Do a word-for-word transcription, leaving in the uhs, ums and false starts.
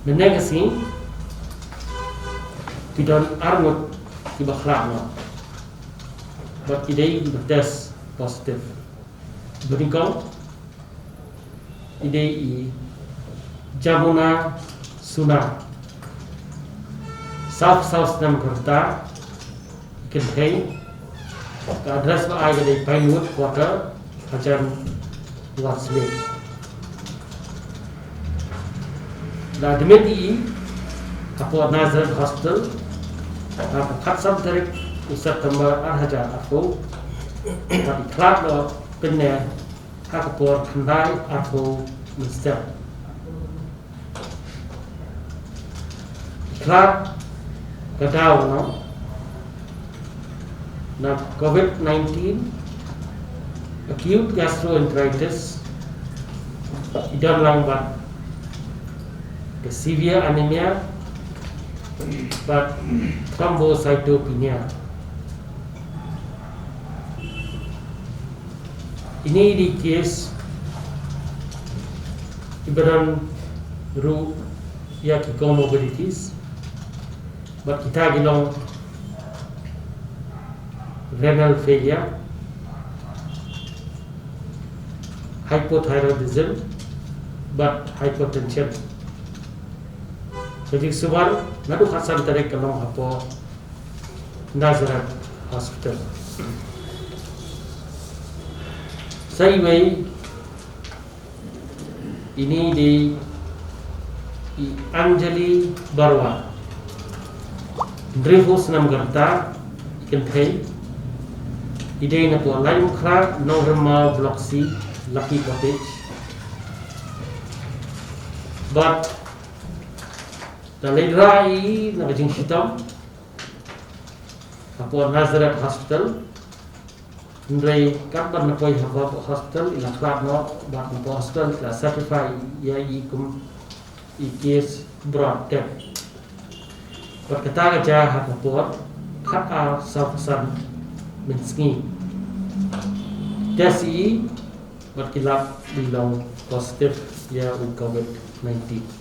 Mynne ka sngi ki don arngut kiba khlad noh bad ki dei kiba test positive. Ba nyngkong i dei i Jamuna Suna, saw saw snem ka rta, i kynthei. Ka address ba ai ka dei Pinewood Quarter, hajan West Lake. La admit i hapoh Nazareth Hospital ha ka khatsan tarik u September ar hajar arphew, bad i khlad noh pynne ha ka por khyndai arphew mynstep. I khlad ka daw noh na COVID nineteen, acute gastroenteritis, i don lang bad ka severe anemia bad thrombocytopenia. Ine i dei case iba don ruh ïa ki comorbidities, bad kita ki long renal failure, hypothyroidism bad hypertension. Ka jingsumar naduh khatsan tarik ka long hapoh Nazareth Hospital. Sa iwei, ine i dei i Anjali Barua, hynriewphew snem ka rta, i kynthei. I dei napoh Laitumkhrah, Nongrymmaw Block C, Lucky Cottage. Bad la leit rah i na ka jingshitom hapoh Nazareth Hospital. Hynrei katba la poi hapoh hospital i la khlad noh, bad hapoh hospital i la certify ïa i kum i case broad death. Bad kata ka jia ha ka por khatar saw khatsan mynsngi. Test i bad ki lap i long positive ïa u COVID nineteen.